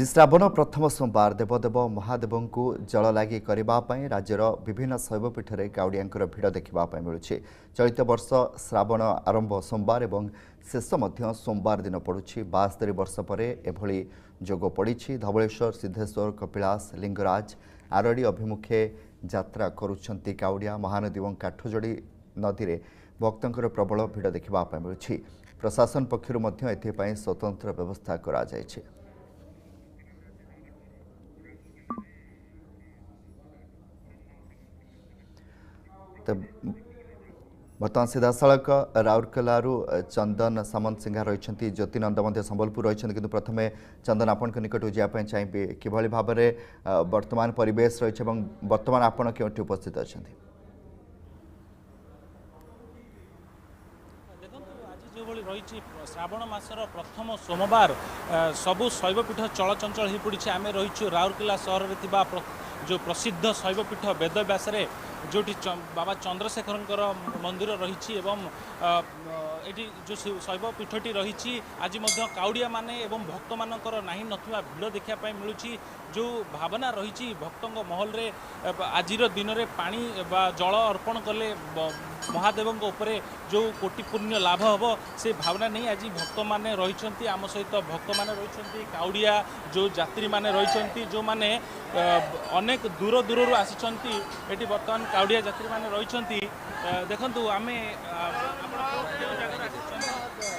ଶ୍ରାବଣ ପ୍ରଥମ ସୋମବାର ଦେବଦେବ ମହାଦେବଙ୍କୁ ଜଳଲାଗି କରିବା ପାଇଁ ରାଜ୍ୟର ବିଭିନ୍ନ ଶୈବପୀଠରେ କାଉଡ଼ିଆଙ୍କର ଭିଡ଼ ଦେଖିବା ପାଇଁ ମିଳୁଛି। ଚଳିତ ବର୍ଷ ଶ୍ରାବଣ ଆରମ୍ଭ ସୋମବାର ଏବଂ ଶେଷ ମଧ୍ୟ ସୋମବାର ଦିନ ପଡ଼ୁଛି। 72 ବର୍ଷ ପରେ ଏଭଳି ଯୋଗ ପଡ଼ିଛି। ଧବଳେଶ୍ୱର, ସିଦ୍ଧେଶ୍ୱର, କପିଳାସ, ଲିଙ୍ଗରାଜ, ଆରଡ଼ି ଅଭିମୁଖେ ଯାତ୍ରା କରୁଛନ୍ତି କାଉଡ଼ିଆ। ମହାନଦୀ ଏବଂ କାଠଯୋଡ଼ି ନଦୀରେ ଭକ୍ତଙ୍କର ପ୍ରବଳ ଭିଡ଼ ଦେଖିବା ପାଇଁ ମିଳୁଛି। ପ୍ରଶାସନ ପକ୍ଷରୁ ମଧ୍ୟ ଏଥିପାଇଁ ସ୍ୱତନ୍ତ୍ର ବ୍ୟବସ୍ଥା କରାଯାଇଛି। ବର୍ତ୍ତମାନ ସିଧାସଳଖ ରାଉରକେଲାରୁ ଚନ୍ଦନ ସାମନ୍ତ ସିଂହା ରହିଛନ୍ତି, ଜ୍ୟୋତିନନ୍ଦ ମଧ୍ୟ ସମ୍ବଲପୁର ରହିଛନ୍ତି। କିନ୍ତୁ ପ୍ରଥମେ ଚନ୍ଦନ ଆପଣଙ୍କ ନିକଟକୁ ଯିବା ପାଇଁ ଚାହିଁବି, କିଭଳି ଭାବରେ ବର୍ତ୍ତମାନ ପରିବେଶ ରହିଛି ଏବଂ ବର୍ତ୍ତମାନ ଆପଣ କେଉଁଠି ଉପସ୍ଥିତ ଅଛନ୍ତି? ଦେଖନ୍ତୁ, ଆଜି ଯେଉଁଭଳି ରହିଛି ଶ୍ରାବଣ ମାସର ପ୍ରଥମ ସୋମବାର, ସବୁ ଶୈବପୀଠ ଚଳଚଞ୍ଚଳ ହୋଇପଡ଼ିଛି। ଆମେ ରହିଛୁ ରାଉରକେଲା ସହରରେ ଥିବା ଯେଉଁ ପ୍ରସିଦ୍ଧ ଶୈବପୀଠ ବେଦବ୍ୟାସରେ, ଯେଉଁଠି ବାବା ଚନ୍ଦ୍ରଶେଖରଙ୍କର ମନ୍ଦିର ରହିଛି ଏବଂ ଏଠି ଯେଉଁ ଶୈବ ପୀଠଟି ରହିଛି, ଆଜି ମଧ୍ୟ କାଉଡ଼ିଆମାନେ ଏବଂ ଭକ୍ତମାନଙ୍କର ନାହିଁ ନଥିବା ଭିଡ଼ ଦେଖିବା ପାଇଁ ମିଳୁଛି। ଯେଉଁ ଭାବନା ରହିଛି ଭକ୍ତଙ୍କ ମହଲରେ, ଆଜିର ଦିନରେ ପାଣି ବା ଜଳ ଅର୍ପଣ କଲେ ମହାଦେବଙ୍କ ଉପରେ ଯେଉଁ କୋଟି ପୁଣ୍ୟ ଲାଭ ହେବ, ସେ ଭାବନା ନେଇ ଆଜି ଭକ୍ତମାନେ ରହିଛନ୍ତି। ଆମ ସହିତ ଭକ୍ତମାନେ ରହିଛନ୍ତି, କାଉଡ଼ିଆ ଯେଉଁ ଯାତ୍ରୀମାନେ ରହିଛନ୍ତି, ଯେଉଁମାନେ ଅନେକ ଦୂର ଦୂରରୁ ଆସିଛନ୍ତି। ଏଠି ବର୍ତ୍ତମାନ କାଉଡ଼ିଆ ଯାତ୍ରୀମାନେ ରହିଛନ୍ତି। ଦେଖନ୍ତୁ, ଆମେ ଆପଣ କେଉଁ ଜାଗାରୁ ଆସିଛନ୍ତି,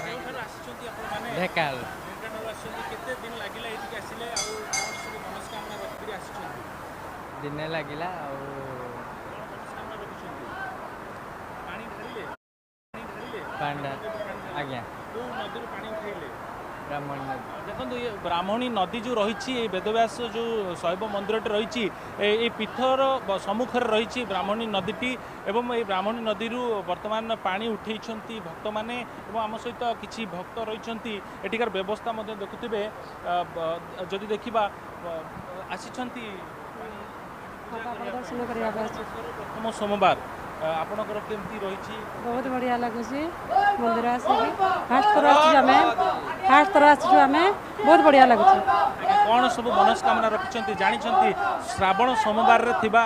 କେଉଁଠାରୁ ଆସିଛନ୍ତି ଆପଣମାନେ? ଢେଙ୍କାନାଳ। ଢେଙ୍କାନାଳରୁ ଆସିଛନ୍ତି। କେତେ ଦିନ ଲାଗିଲା ଏଇଠିକି ଆସିଲେ ଆଉ କ'ଣ ସବୁ ମନସ୍କାମନା ରଖିକରି ଆସିଛନ୍ତି? ଦିନେ ଲାଗିଲା। ଆଉ କ'ଣ ମନସ୍କାମନା ରଖିଛନ୍ତି? ପାଣି ଢାଳିଲେ? ପାଣି ଢାଳିଲେ? ପାଣି। ଆଜ୍ଞା। କେଉଁ ନଦୀରୁ ପାଣି ଉଠେଇଲେ? ବ୍ରାହ୍ମଣୀ ନଦୀ। ଦେଖନ୍ତୁ, ଇଏ ବ୍ରାହ୍ମଣୀ ନଦୀ ଯେଉଁ ରହିଛି, ଏ ବେଦବ୍ୟାସ ଯେଉଁ ଶୈବ ମନ୍ଦିରଟି ରହିଛି, ଏଇ ପୀଠର ସମ୍ମୁଖରେ ରହିଛି ବ୍ରାହ୍ମଣୀ ନଦୀଟି ଏବଂ ଏଇ ବ୍ରାହ୍ମଣୀ ନଦୀରୁ ବର୍ତ୍ତମାନ ପାଣି ଉଠେଇଛନ୍ତି ଭକ୍ତମାନେ ଏବଂ ଆମ ସହିତ କିଛି ଭକ୍ତ ରହିଛନ୍ତି। ଏଠିକାର ବ୍ୟବସ୍ଥା ମଧ୍ୟ ଦେଖୁଥିବେ। ଯଦି ଦେଖିବା, ଆସିଛନ୍ତି ଦର୍ଶନ କରିବା ପାଇଁ। ପ୍ରଥମ ସୋମବାର ଆପଣଙ୍କର କେମିତି ରହିଛି? ବହୁତ ବଢ଼ିଆ ଲାଗୁଛି ମନ୍ଦିର ଆସିକି। ଫାଷ୍ଟ ଥର ଆସିଛୁ ଆମେ, ଫାଷ୍ଟ ଥର ଆସିଛୁ ଆମେ, ବହୁତ ବଢ଼ିଆ ଲାଗୁଛି। କ'ଣ ସବୁ ମନସ୍କାମନା ରଖିଛନ୍ତି? ଜାଣିଛନ୍ତି ଶ୍ରାବଣ ସୋମବାରରେ ଥିବା